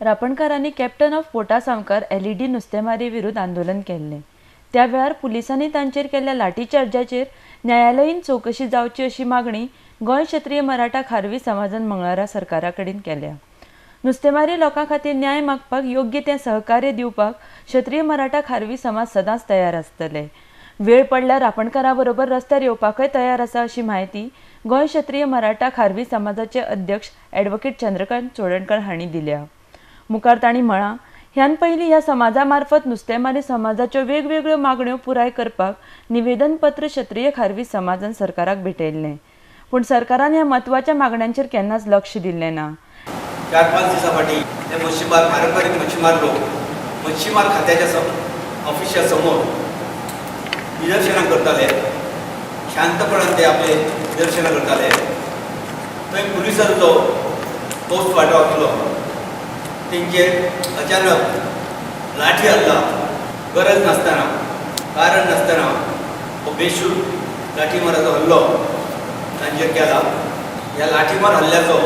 रापणकारांनी captain of पोर्टा सामकार LED नुस्तेमारी विरुद्ध आंदोलन केल्लें. त्या वेळार पुलिसांनी तांचेर केल्ल्या लाठीचार्जाचेर न्यायालयीन चवकशी जावची अशी मागणी गोंय क्षत्रिय मराठा खारवी समाजान मंगळारा सरकारा कडेन केल्या. नुस्तेमारी लोकां खातीर न्याय मागपाक योग्य तें सहकार्य दिवपाक क्षत्रिय मराठा खारवी समाज सदांच तयार आसतले. वेळ पडल्यार रापणकारां बरोबर रस्त्यार येवपाकय तयार आसा अशी म्हायती गोंय क्षत्रिय मराठा खारवी समाजाचे अध्यक्ष ॲडव्होकेट चंद्रकांत चोडणकर हांणी दिल्या. मुखार तांणी म्हळां, ह्यान पयलीं ह्या समाजा मार्फत नुस्तेमारी समाजाच्यो वेगवेगळ्यो मागण्यो पुराय करपाक निवेदनपत्र क्षत्रिय खारवी समाजान सरकाराक भेटयल्लें, पूण सरकारान ह्या म्हत्वाच्या मागण्यांचेर केन्नाच लक्ष दिल्लें ना. 4-5 दिसां फाटीं हे मच्छीमार, पारंपारीक मच्छीमार लोक मच्छीमार खात्याच्या ऑफिसा समोर निदर्शनां करताले. शांतपणान ते आपले निदर्शनां करताले. थंय पुलिसांचो पोस्ट फाटो आसलो, तेंचेर अचानक लाठी हल्ला, गरज नासतना, कारण नासतना हो बेशूर लाठीमाराचो हल्लो तांचेर केला. ह्या लाठीमार हल्ल्याचो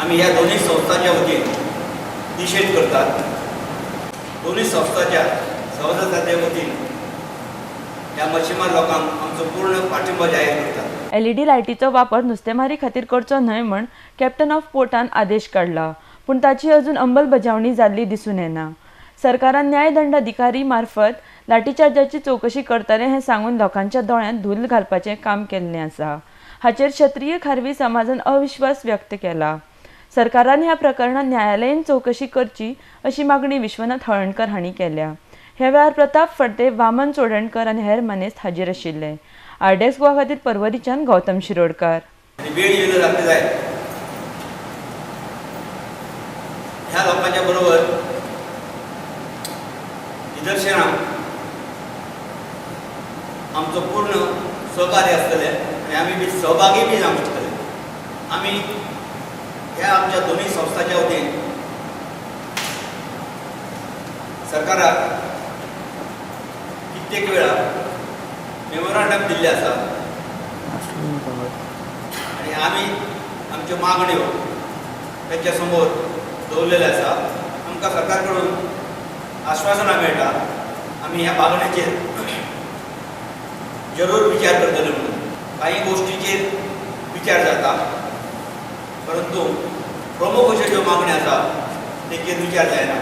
आमी ह्या दोनूय संस्थांच्या वतीन निशेध करतात. दोनूय संस्थांच्या सभासदांच्या वतीन ह्या मच्छीमार लोकांक आमचो पूर्ण पाठिंबो जाहीर करतात. एलईडी लायटीचो वापर नुस्तेमारी खातीर करचो न्हय म्हण कॅप्टन ऑफ पोर्टान आदेश काडला, पूण ताची अजून अंमलबजावणी जाल्ली दिसून येना. सरकारान न्यायदंडाधिकारी मार्फत लाठीचार्जाची चवकशी करतले हें सांगून लोकांच्या दोळ्यांत धूल घालपाचें काम केल्लें आसा. हाचेर क्षत्रिय खारवी समाजान अविश्वास व्यक्त केला. सरकारान ह्या प्रकरणात न्यायालयीन चवकशी करची अशी मागणी विश्वनाथ हळणकर हांणी केल्या. ह्या वेळार प्रताप फडते, वामन चोडणकर आनी हेर मानेस्त हाजीर आशिल्ले. आरडीएक्स गोवा खातीर पर्वरीच्यान गौतम शिरोडकर. वेळ येयलो जातले जाय ह्या लोकांच्या बरोबर निदर्शनां आमचो पूर्ण सहकार्य आसतलें आनी आमी बी सहभागी बी जावंक शकतले. आमी ह्या आमच्या दोनूय संस्थांच्या वतीन सरकाराक कित्येक वेळा मेमोरांडम दिल्लें आसा आनी आमी आमच्यो मागण्यो तांच्या समोर दवरलेले आसा. आमकां सरकार कडून आश्वासनां मेळटा आमी ह्या मागण्यांचेर जरूर विचार करतले म्हणून. कांय गोश्टीचेर विचार जाता, परंतु प्रमुख अश्यो ज्यो मागण्यो आसा तेचेर विचार जायना.